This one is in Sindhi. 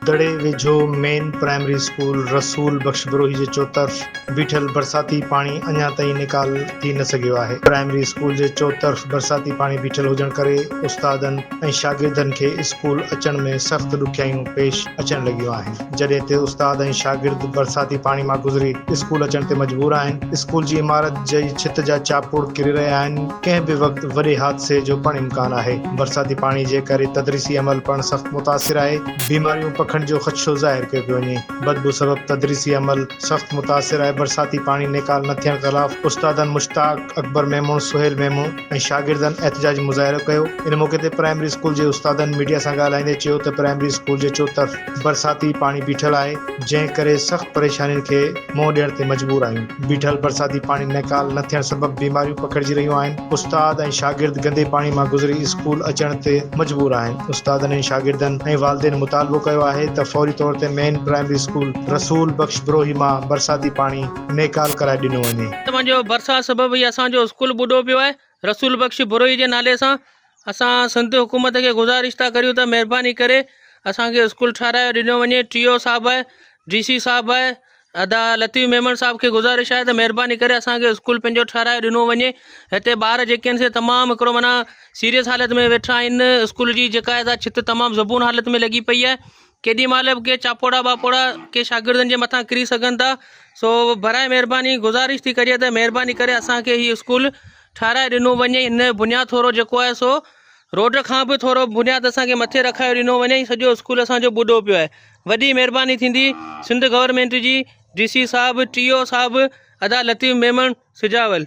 دڙي ويجهو main primary school Rasool Bakhsh Brohi جي چوطرف بيٺل برساتي پاڻي اڃا تائين نيڪال ٿي نه سگهيو آهي. پرائمري اسڪول جي چوطرف برساتي پاڻي بيٺل هجڻ ڪري استادن ۽ شاگردن کي اسڪول اچڻ ۾ سخت ڏکيائيون پيش اچڻ لڳيون آهن. جڏهن تي استاد ۽ شاگرد برساتي پاڻي مان گذري اسڪول اچڻ تي مجبور آهن. اسڪول جي عمارت جي ڇت جا چاپوڙ ڪري رهيا آهن. ڪنهن به وقت وڏي حادثي جو پڻ امڪان آهي. برساتي پاڻي جي ڪري تدريسي عمل پڻ سخت متاثر آهي. بيماريون پکڙڻ جو خدشو ظاهر ڪيو پيو وڃي، بدبو سبب تدريسي عمل سخت متاثر آهي، برساتي پاڻي نيڪال نه ٿيڻ خلاف استادن مشتاق اڪبر ميمڻ، سهيل ميمڻ ۽ شاگردن احتجاجي مظاهرو ڪيو، ان موقعي تي پرائمري اسڪول جي استادن ميڊيا سان ڳالهائيندي چيو ته پرائمري اسڪول جي چوطرف برساتي پاڻي بيٺل آهي، جنهن ڪري سخت پريشانين کي منهن ڏيڻ تي مجبور آهيون، بيٺل برساتي پاڻي نيڪال نه ٿيڻ سبب بيماريون پکڙجي رهيون آهن، استاد ۽ شاگرد گندي پاڻي مان گذري اسڪول اچڻ تي مجبور آهن. استادن ۽ شاگردن ۽ والدين مطالبو ڪيو آهي ته فوري طور تي main primary school Rasool Bakhsh Brohi مان برساتي پاڻي نيڪال ڪرائي ڏنو وڃي. پنهنجو برسات سبب هي اسان جو اسڪول ٻڏو پيو آهي رسول بخش بروهي جي نالي سان اسان سنڌ حڪومت کي گذارش ٿا ڪريون ته مهرباني ڪري اسان کي اسڪول ٺهرايو ڏنو وڃي ٽي او صاحب آهي ڊي سي صاحب آهي ادا لطيف ميمڻ صاحب کي گذارش آهي ته مهرباني ڪري اسان کي اسڪول پنهنجو ٺهرائي ڏنو وڃي هتي ٻار جيڪي آهن سي تمام هڪڙو معنيٰ سيريس حالت ۾ ويٺا آهن اسڪول جي جيڪا آهي سا ڇت تمام زبون حالت ۾ لڳي پئي آهي ڪيڏي مهل به ڪي چاپوڙا ٻاپوڙا ڪي شاگردن جي مٿان ڪري سگهن ٿا سو برائي مهرباني گذارش ٿي ڪجي ته مهرباني ڪري اسان کي هي اسڪول ٺهرائي ڏنو وڃي هن جو بنياد ٿورو جيڪو آهي سو روڊ کان به ٿورو بنياد اسان کي مٿي رکايو ڏنو وڃي سڄو اسڪول اسان جو ٻڏو پيو آهي وڏي مهرباني ٿيندي سنڌ گورنمينٽ جي ڊي سي صاحب ٽي او صاحب ادا لطيف ميمڻ سجاول.